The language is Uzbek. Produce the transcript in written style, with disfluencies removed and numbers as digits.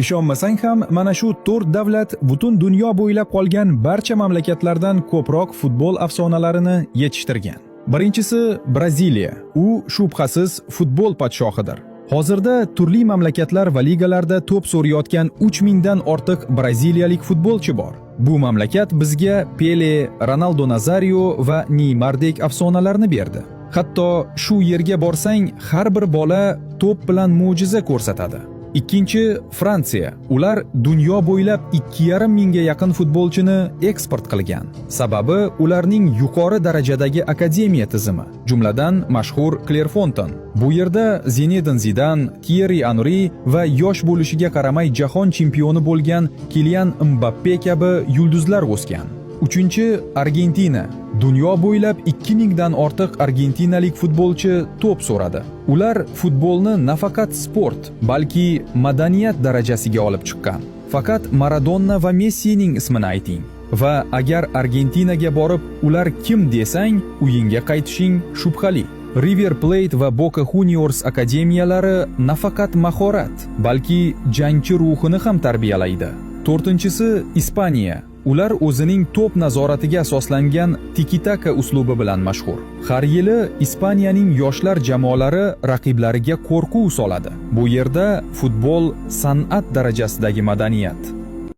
Ishonmasang ham, mana shu to'rt davlat butun dunyo bo'ylab qolgan barcha mamlakatlardan ko'proq futbol afsonalarini yetishtirgan. Birinchisi Braziliya. U shubhasiz futbol podshohidir. Hozirda turli mamlakatlar va ligalarda to'p so'rayotgan 3000 dan ortiq braziliyalik futbolchi bor. Bu mamlakat bizga Pele, Ronaldo Nazario va Neymardek afsonalarni berdi. Hatto shu yerga borsang, har bir bola to'p bilan mo'jiza ko'rsatadi. Ikkinchi Fransiya. Ular dunyo bo'ylab 2,5 mingga yaqin futbolchini eksport qilgan. Sababi ularning yuqori darajadagi akademiya tizimi, jumladan mashhur Klerfonten. Bu yerda Zinedin Zidan, Thierry Henry va yosh bo'lishiga qaramay jahon chempioni bo'lgan Kilian Mbappe kabi yulduzlar o'sgan. Uchinchi Argentina. Dunyo bo'ylab 2000 dan ortiq argentinalik futbolchi to'p so'radi. Ular futbolni nafaqat sport, balki madaniyat darajasiga olib chiqqan. Faqat Maradona va Messining ismini ayting. Va agar Argentinaga borib, ular kim desang, uyingga qaytishing shubhali. River Plate va Boca Juniors akademiyalari nafaqat mahorat, balki jangchi ruhini ham tarbiyalaydi. To'rtinchisi Ispaniya. Ular o'zining to'p nazoratiga asoslangan tiki-taka uslubi bilan mashhur. Har yili Ispaniyaning yoshlar jamoalari raqiblariga qo'rquv soladi. Bu yerda futbol san'at darajasidagi madaniyat.